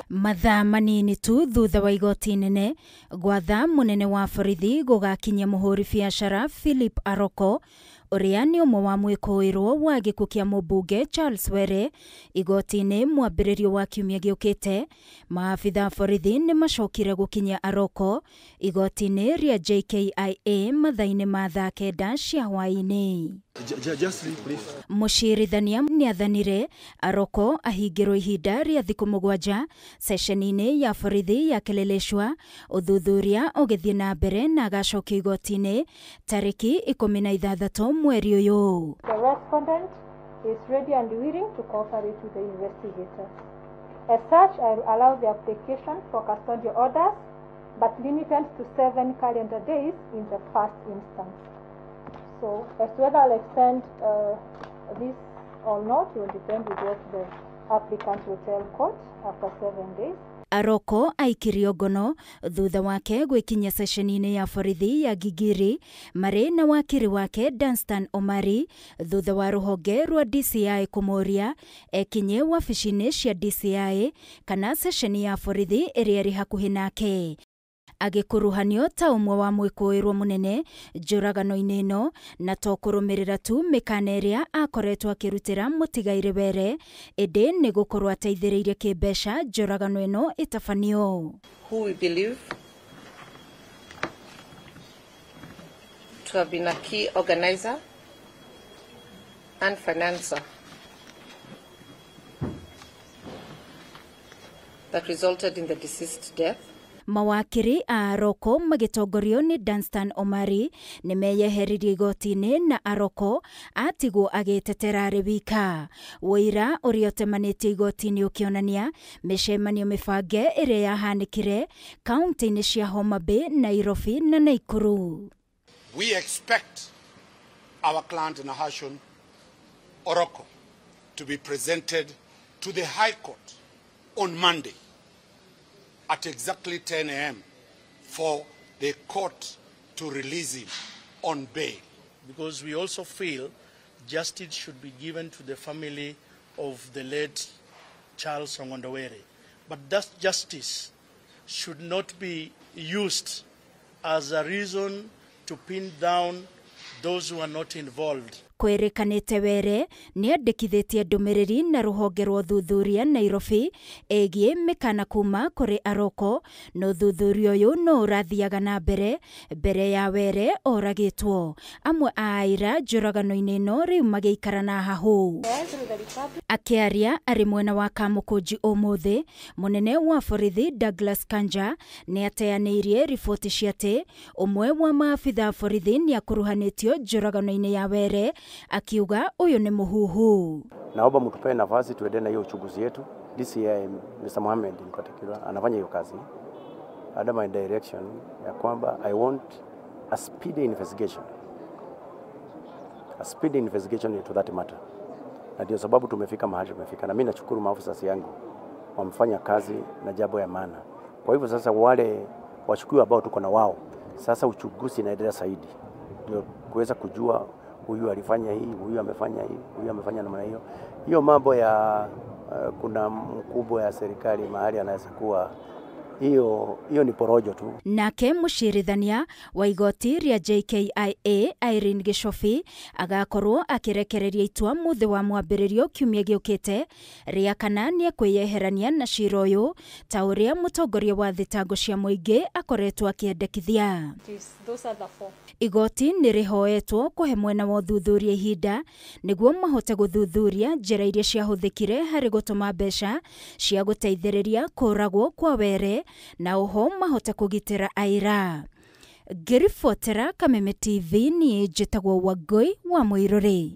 Mathaa manini tu thutha wa igoti inene gwatha munene wa borithi gugakinyia muhuri biacara Philip Aroko uria ni umwe wa mwikuirwo wa gikuũ kia mũmbunge Charles Were igoti-inĩ mwambĩrĩrio wa kiumia gĩũkĩte. Maabitha a borithi nĩ macokire gũkinyia Aroko igoti-inĩ rĩa JKIA mathaa-inĩ ma thaa 9 cia hwaĩ-inĩ. Mũcirithania nĩathanire Aroko ahingĩrwo ihinda rĩa thikũ 7 ceceni-inĩ ya borithi ya Kileleshwa, ũthuthuria ũgĩthiĩ na mbere na agacokio igoti-inĩ tarĩki 16 mweri ũyũ. The respondent is ready and willing to cooperate with the investigators. As such, I will allow the application for custodial orders, but limited to 7 calendar days in the first instance. So, as to whether I'll extend this or not will depend with what the applicant will tell court after 7 days. Aroko aikirio ngono thutha wake gwĩkinyia ceceni-inĩ ya borithi ya Gigiri marĩ na wakiri wake Danstan Omari thutha wa rũhonge rwa DCI kũmũria ekinye wabici-inĩ cia DCI kana ceceni ya borithi ĩrĩa ĩrĩ hakuhĩ nake. Agĩkuruhanio ta ũmwe wa mwĩkũĩrwo mũnene njũragano-inĩ ĩno na to kũrũmĩrĩra tu mĩkana ĩrĩa akoretwo akĩrutĩra mũtigairĩ Were, ĩndĩ nĩ gũkorwo ateithĩrĩirie kĩmbeca njũragano ĩno ĩtabanio. Who we believe to have been a key organizer and financer that resulted in the deceased death. Mawakiri a Aroko magĩtongorio nĩ Danstan Omari nĩ meyeheririe igoti-inĩ na Aroko atigwo agĩtetera arĩ wika. Ũira ũrĩa ũtemanĩtio igoti-inĩ ũkĩonania mĩcemanio mĩbange ĩrĩa yahanĩkire kaunti-inĩ cia Homa Bay, Nairobi na Nakuru. We expect our client Nahashon Oroko to be presented to the High Court on Monday at exactly 10 a.m. for the court to release him on bail. Because we also feel justice should be given to the family of the late Charles Ong'ondo Were. But that justice should not be used as a reason to pin down those who are not involved. Kwĩrĩkanĩte Were nĩandĩkithĩtie ndũmĩrĩri na rũhonge rwa ũthuthuria Nairobi ĩgiĩ mĩkana kuma kũrĩ Aroko, na ũthuthuria ũyũ no ũrathiaga na mbere mbere ya Were oragĩtwo. Amwe a aira njũragano-inĩ ĩno rĩu magĩikara na hahũ. Akĩaria arĩ mwena wa Kamũkũnji ũmũthĩ, mũnene wa borithi Douglas Kanja nĩateanĩirie riboti cia atĩ ũmwe wa maabitha a borithi nĩakuruhanĩtio njũragano-inĩ ya Were, akiuga uyu ni muhuhu. Naomba mtupe nafasi tuendelee na hiyo uchunguzi yetu. DCI Mr. Mohamed in particular anafanya hiyo kazi under my direction ya kwamba I want a speedy investigation. A speedy investigation into that matter. Na ndio sababu tumefika mahali tumefika, na mimi nashukuru maafisa yangu wamefanya kazi na jambo ya maana. Kwa hivyo sasa wale washukiwa ambao tuko na wao, sasa uchunguzi inaendelea zaidi ndio kuweza kujua huyu alifanya hii, huyu amefanya hii, huyu amefanya namna hiyo. Hiyo mambo ya kuna mkubwa ya serikali mahali anaweza kuwa, hiyo ni porojo tu. Nake mũcirithania wa igoti rĩa JKIA Irene Gichobi agakorwo akĩrekereria itua mũthĩ wa mwambĩrĩrio kiumia gĩũkĩte rĩa kana nĩekwĩyeherania na cira ũyũ ta ũrĩa mũtongoria wa thitango cia mũingĩ akoretwo akĩendekithia. Igoti nĩ rĩhoetwo kũhe mwena wa ũthuthuria ihinda nĩguo mahote gũthuthuria njĩra iria ciahũthĩkire harĩ gũtũma mbeca cia gũteithĩrĩria kũragwo kwa Were na oho mahote kũgitĩra aira. Ngĩribotera Kameme TV niĩ njĩtagwo Wangũi wa Mũirũrĩ.